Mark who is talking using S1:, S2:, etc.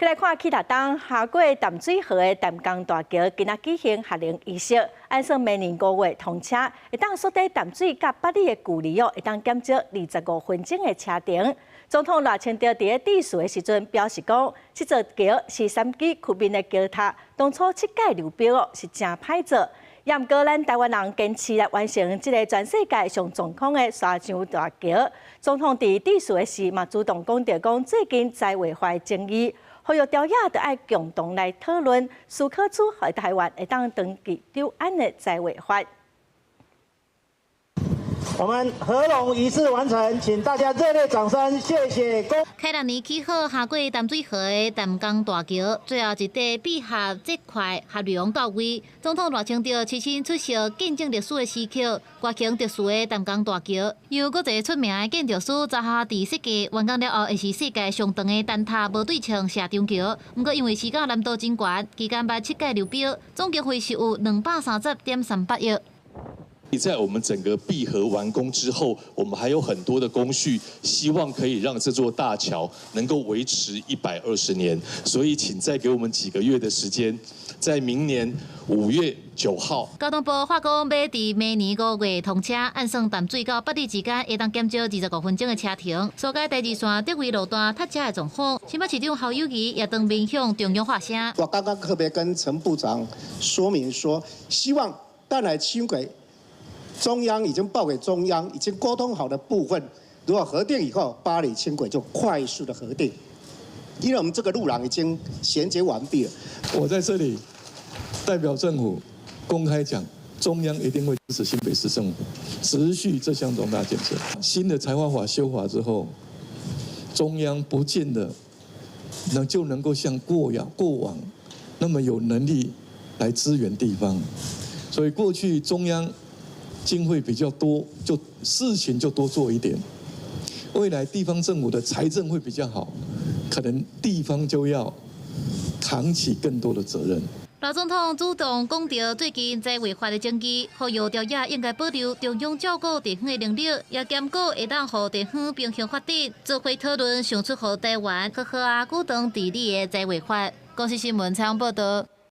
S1: 來看去台東跨過淡水河的淡江大橋，今仔舉行合龍儀式，按算明年5月通車，會當縮短淡水佮八里的距離哦，會當減少25分鐘的車程。總統賴清德佇咧致辭的時陣表示講，這座橋是三基區面的橋塔，當初設計流標哦是誠歹做。也毋過咱台灣人堅持來完成這个全世界上壯觀的沙上大橋。總統佇致辭的時嘛主動講著講，最近在規劃爭議，呼籲朝野著愛共同來討論，思考出予台灣會當長治久安的在規劃。
S2: 我們合龍儀式完成，請大家熱烈掌聲，謝謝。
S3: 開六年起好跨過淡水河的淡江大橋，最後一塊閉合這塊合龍到位。總統賴清德親身出席見證歷史的時刻，國慶特殊的淡江大橋，由國際出名的建築師扎哈迪設計，完工了後會是世界上長的單塔無對稱斜張橋。毋過因為時間難度真懸，期間捌七屆流標，總經費是有230.38億。
S4: 在我們整個閉合完工之後，我們還有很多的工序，希望可以讓這座大橋能夠維持120年。所以，請再給我們幾個月的時間，在明年5月9號。
S3: 交通部話講，欲佇明年5月通車，按算淡水到八里之間會當減少25分鐘的車程，疏解第二線竹圍路段塞車的狀況。新北市長侯友宜也當面向中央發聲。
S5: 我剛剛特別跟陳部長說明說，希望淡海輕軌。中央已經報給中央，已經溝通好的部分，如果核定以後，八里輕軌就快速的核定，因為我們這個路廊已經銜接完畢了。
S6: 我在這裡代表政府公開講，中央一定會支持新北市政府持續這項重大建設。新的財劃法修法之後，中央不見得就能夠像過往那麼有能力來支援地方，所以過去中央經費比較多，就事情就多做一點。未來地方政府的財政會比較好，可能地方就要扛起更多的責任。
S3: 賴總統主動講著最近在規劃的爭議，呼籲朝野應該保留中央照顧地方的能力，也兼顧會當予地方平衡發展，做伙討論想出予台灣好好仔久長治理的在規劃。公視新聞採訪報導。